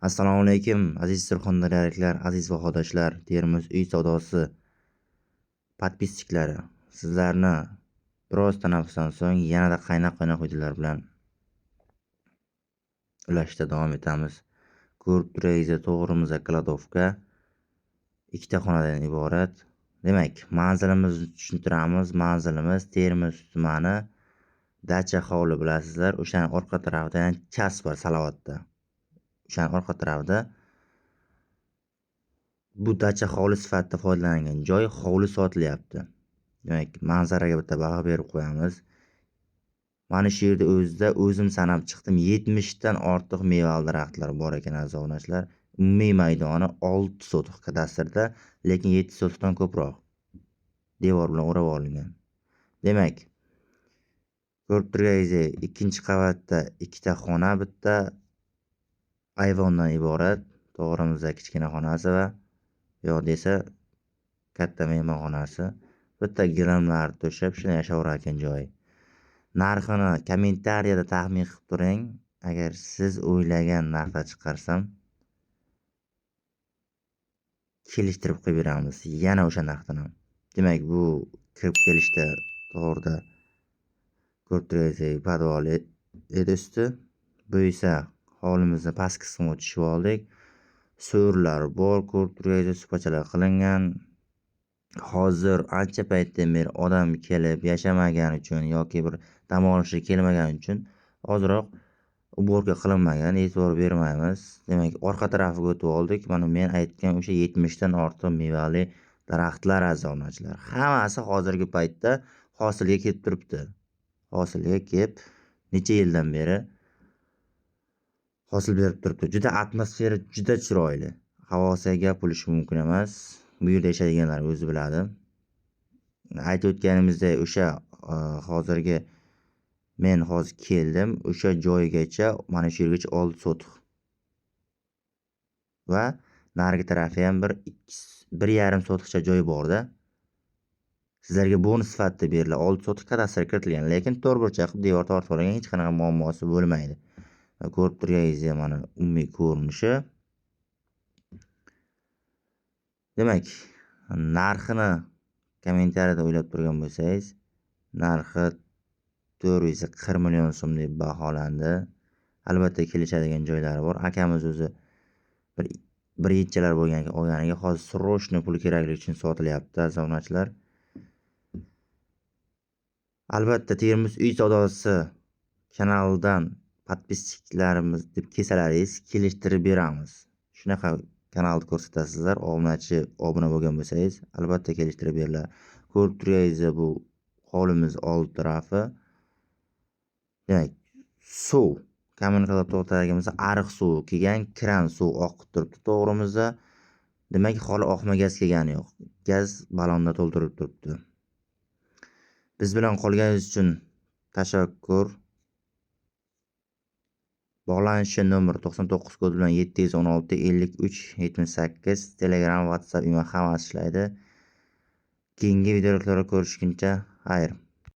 Assalomu alaykum, aziz surxondaryoliklar, aziz vahodoshlar, Termiz uy savdosi подписчик lari. Sizlarni biroz tanaffusdan so'ng yanada qaynoq-qaynoq videolar bilan ulashishda davom etamiz. Ko'rib turganingizdek, to'g'rimizda кладовка, ikkita xonadan iborat. Demak, manzilimizni tushuntiramiz. Manzilimiz Termiz tumani, dacha hovli bilasizlar. O'shani orqa tarafida, ya'ni chas bor Salovatda. O'shani orqa tarafida bu dacha hovli sifatida foydalangan joy, hovli sotilyapti. Demak, manzaraga bitta baho berib qo'yamiz. Mana shu yerda o'zida o'zim sanab chiqdim, 70 dan ortiq mevali daraxtlar bor ekan, aziz obunachilar. Umumiy maydoni 6 sotix kadastrda, lekin 7 sotixdan ko'proq. Devor bilan o'rab olingan. Demak, ko'rib turganingizdek, ikkinchi qavatda ikkita xona, bitta ayvondan iborat. To'g'rimizda kichkina xonasi va bu yoqda esa katta mehmonxonasi. Bitta gilamlar to'shab, shunday yashayverar ekan joyi. Narxini kommentariyada taxmin qilib turing. Agar siz o'ylagan narxda chiqarsam, kelishtirib qo'yib beramiz. Yana o'sha narxdan ham. Demak, bu kirib kelishda to'g'rida ko'rib turganingizdek podval edi usti. Bu esa hovlimizni pastki qismiga tushib oldik. So'rlar bor, ko'rib turganingizdek supachalar qilingan. Hozir ancha paytdan beri odam kelib yashamagani uchun yoki bir dam olishga kelmagani uchun ozroq уборка qilinmagan, e'tibor bermaymiz. Demak, orqa tarafiga o'tib oldik. Mana men aytgan o'sha 70 dan ortiq mevali daraxtlar, aziz obunachilar. Hammasi hozirgi paytda hosilga kelib turibdi. Hosilga kelib, necha yildan beri hosil berib turibdi. Juda atmosfera juda chiroyli. Havosiga gap bo'lishi mumkin emas. Bu yerda yashaydiganlar o'zi biladi. Aytib o'tganimizdek, o'sha hozirgi men hozir keldim, o'sha joygacha, mana shu yergacha 6 sotix. Va narigi tarafi ham bir 1,5 sotixcha joy borda. Sizlarga bonus sifatida beriladi. 6 sotix kadastrga kiritilgan, lekin to'rtburchak qilib devor tortib olgan, hech qanaqa muammosi bo'lmaydi. Ko'rib turganingizdek, mana umumiy ko'rinishi. Demak, narxini kommentariyada o'ylab turgan bo'lsangiz, narxi 440 million so'm deb baholandi. Albatta kelishadigan joylari bor. Akamiz o'zi bir yilchalar bo'lgan olganiga hozir срочно pul kerakligi uchun sotilyapti, aziz obunachilar. Albatta Termiz uy savdosi kanalidan подписчик larimiz deb kelsalaringiz, kelishtirib beramiz. Shunaqa kanalni ko'rsatasizlar, obunachi obuna bo'lgan bo'lsangiz, albatta kelishtirib beriladi. Ko'rib turganingizdek, bu hovlimiz old tarafi. Demak, suv kommunikator to'xtatgan bo'lsa, ariq suvi kelgan, kran suv oqib turibdi to'g'rimizda. Demak, holi oqma gaz kelgani yo'q. Gaz ballonda to'ldirilib turibdi. Biz bilan qolganingiz uchun tashakkur. Bog'lanishi nomer 99 kod bilan 716 53 78, Telegram, WhatsApp, email hammasi ishlaydi. Keyingi videolarda ko'rishguncha xayr.